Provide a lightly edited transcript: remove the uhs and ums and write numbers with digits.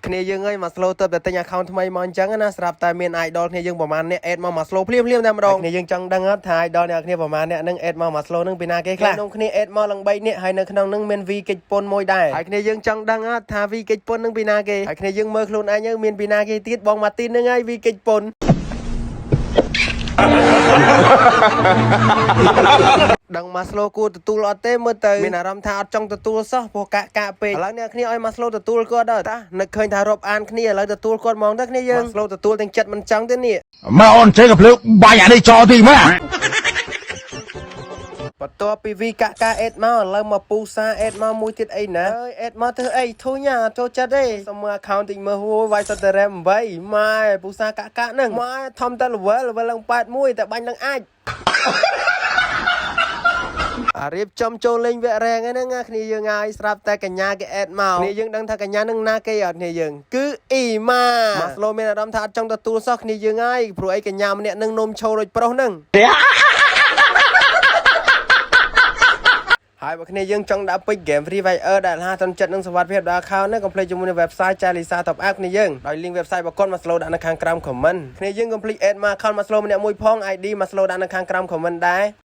គ្នាយើងអើយមក slow ទៅតែទិញ account ថ្មីមកអញ្ចឹងណាស្រាប់តែមាន idol គ្នាយើងប្រហែលអ្នក add មកមក slow ភ្លាមភ្លាមតែម្ដងគ្នាយើងចង់ដឹងអត់ថា idol អ្នកគ្នាប្រហែលអ្នកនឹង add មកមក slow នឹងពីណាគេខ្លះក្នុងគ្នា add មកឡើង3នាក់ហើយនៅក្នុងនឹងមាន V កិច្ចពុនមួយដែរហើយគ្នាយើងចង់ដឹងអត់ថា V កិច្ចពុននឹងពីណាគេហើយគ្នាយើងមើលខ្លួនឯងទៅមានពីណាគេទៀតបងម៉ាទីននឹងហើយ V កិច្ចពុន ដឹងម៉ាស្លូគួរទទួលអត់ទេមើលទៅមានអារម្មណ៍ថាអត់ចង់ទទួលសោះព្រោះកាក់កាក់ពេកឥឡូវអ្នកគ្នាឲ្យម៉ាស្លូទទួលគាត់ដល់តានឹកឃើញថារាប់អានគ្នាឥឡូវទទួលគាត់ហ្មងទៅគ្នាយើងម៉ាស្លូទទួលទាំងចិត្តមិនចង់ទេនេះ មកអូនចេះកំភ្លើងបាញ់អានេះចោលទីមក បន្ទាប់ពីវីកាក់កា add មកឥឡូវមកពូសា add មកមួយទៀតអីណាអើយ add មកធ្វើអីធុញអាចូលចិត្តទេសុំមើល account តិចមើលហួយវាយសុទ្ធតែរ៉េម8ម៉ែពូសាកាក់កាក់ហ្នឹងម៉ែធំតែ level level ឡើង81តែបាញ់នឹងអាច អារៀបចំចូលលេងវគ្គរែងហ្នឹងណាគ្នាយើងហើយស្រាប់តែកញ្ញាគេ add មកគ្នាយើងដឹងថាកញ្ញានឹងណាគេអត់គ្នាយើងគឺអ៊ីម៉ាម៉ាស្លូមានអារម្មណ៍ថាអត់ចង់ទទួលសោះគ្នាយើងហើយព្រោះអីកញ្ញាម្នាក់នឹងនំឈោដូចប្រុសហ្នឹង ហើយបើគ្នាយើងចង់ដាក់ពេជ្រ Game Free Fire ដែលហាតន់ចិត្តនឹងសុវត្ថិភាពដល់ account ណាកុំភ្លេចជាមួយនឹង website Jalisa Top Up គ្នាយើងដោយ link website របស់គាត់មក slow ដាក់នៅខាងក្រោម comment គ្នាយើងកុំភ្លេច add មក account មក slow ម្នាក់មួយផង ID មក slow ដាក់នៅខាងក្រោម comment ដែរ។